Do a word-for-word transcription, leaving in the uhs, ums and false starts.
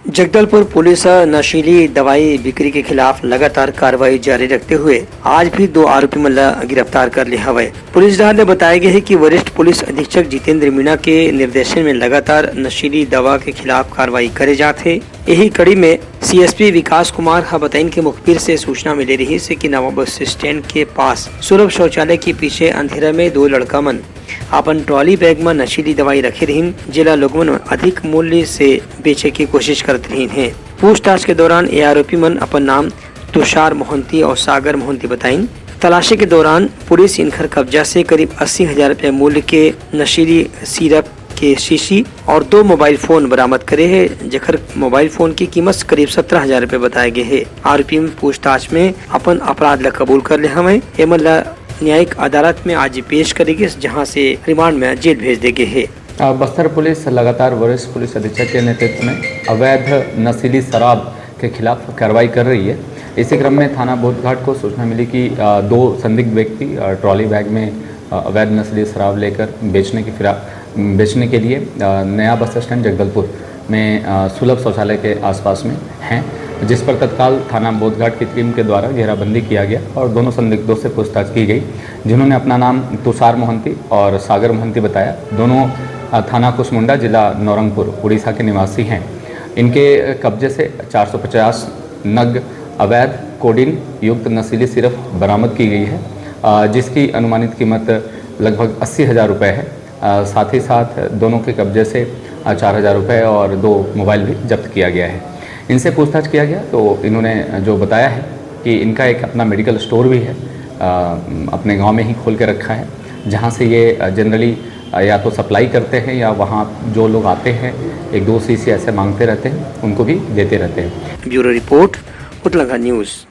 Jagdalpur police ह नशीली दवाई बिक्री के खिलाफ लगातार कार्रवाई जारी रखते हुए आज भी दो आरोपी मन ला गिरफ्तार कर ले हवय। पुलिस डहार ले बताया गया है कि वरिष्ठ पुलिस अधीक्षक जितेंद्र मीणा के निर्देशन में लगातार नशीली दवा के खिलाफ कार्रवाई करे जात हे। यही कड़ी में सीएसपी विकास कुमार ह बताइन के मुखबिर से सूचना मिले रहिस हे कि नवा बस स्टैंड के पास सुलभ शौचालय के पीछे अंधेरा में दो लड़का मन अपन ट्रॉली बैग म नशीली दवाई रखे रहिन, जेला लोगमन अधिक मूल्य से बेचे के कोशिश करत रहिन हे। पूछताछ के दौरान ये आरोपी मन अपन नाम तुषार मोहंती और सागर मोहंती बताइन। तलाशी के दौरान पुलिस इनकर कब्जा से करीब अस्सी हजार रुपया मूल्य के नशीली सिरप के शीशी और दो मोबाइल फोन बरामद करे हे, जेकर मोबाइल फोन की कीमत करीब सत्रह हजार रुपया बताए गए हे। आरोपी में पूछताछ में अपन अपराध ला कबूल कर ले हवय। एमन ला न्यायिक अदालत में आज पेश करे गिस, जहां से रिमांड में जेल भेज दे गे हे। अ, बस्तर पुलिस लगातार वरिष्ठ पुलिस अधीक्षक के नेतृत्व में अवैध नशीली शराब के खिलाफ कार्रवाई कर रही है। इसी क्रम में थाना बोधघाट को सूचना मिली कि, अ, दो संदिग्ध व्यक्ति, अ, ट्रॉली बैग में, अ, अवैध नशीली शराब लेकर बेचने की फिरा-, बेचने के लिए, अ, नया बस स्टैंड जगदलपुर में, अ, सुलभ शौचालय के आसपास में हैं, जिस पर तत्काल थाना बोधघाट की टीम के द्वारा घेराबंदी किया गया और दोनों संदिग्धों से पूछताछ की गई, जिन्होंने अपना नाम तुषार मोहंती और सागर मोहंती बताया। दोनों, अ, थाना कुसमुंडा, जिला नौरंगपुर, उड़ीसा के निवासी हैं। इनके कब्जे से चार सौ पचास नग अवैध कोडीन युक्त नशीली सिरप बरामद की गई है, अ, जिसकी अनुमानित कीमत लगभग अस्सी हजार रुपये है। अ, साथ ही साथ दोनों के कब्जे से, अ, चार हजार रुपये और दो मोबाइल भी जब्त किया गया है। इनसे पूछताछ किया गया तो इन्होंने जो बताया है कि इनका एक अपना मेडिकल स्टोर भी है, अ, अपने गांव में ही खोल के रखा है, जहां से ये, अ, जनरली, अ, या तो सप्लाई करते हैं या वहां जो लोग आते हैं एक दो शीशी ऐसे मांगते रहते हैं, उनको भी देते रहते हैं। Bureau report, Utlanga news.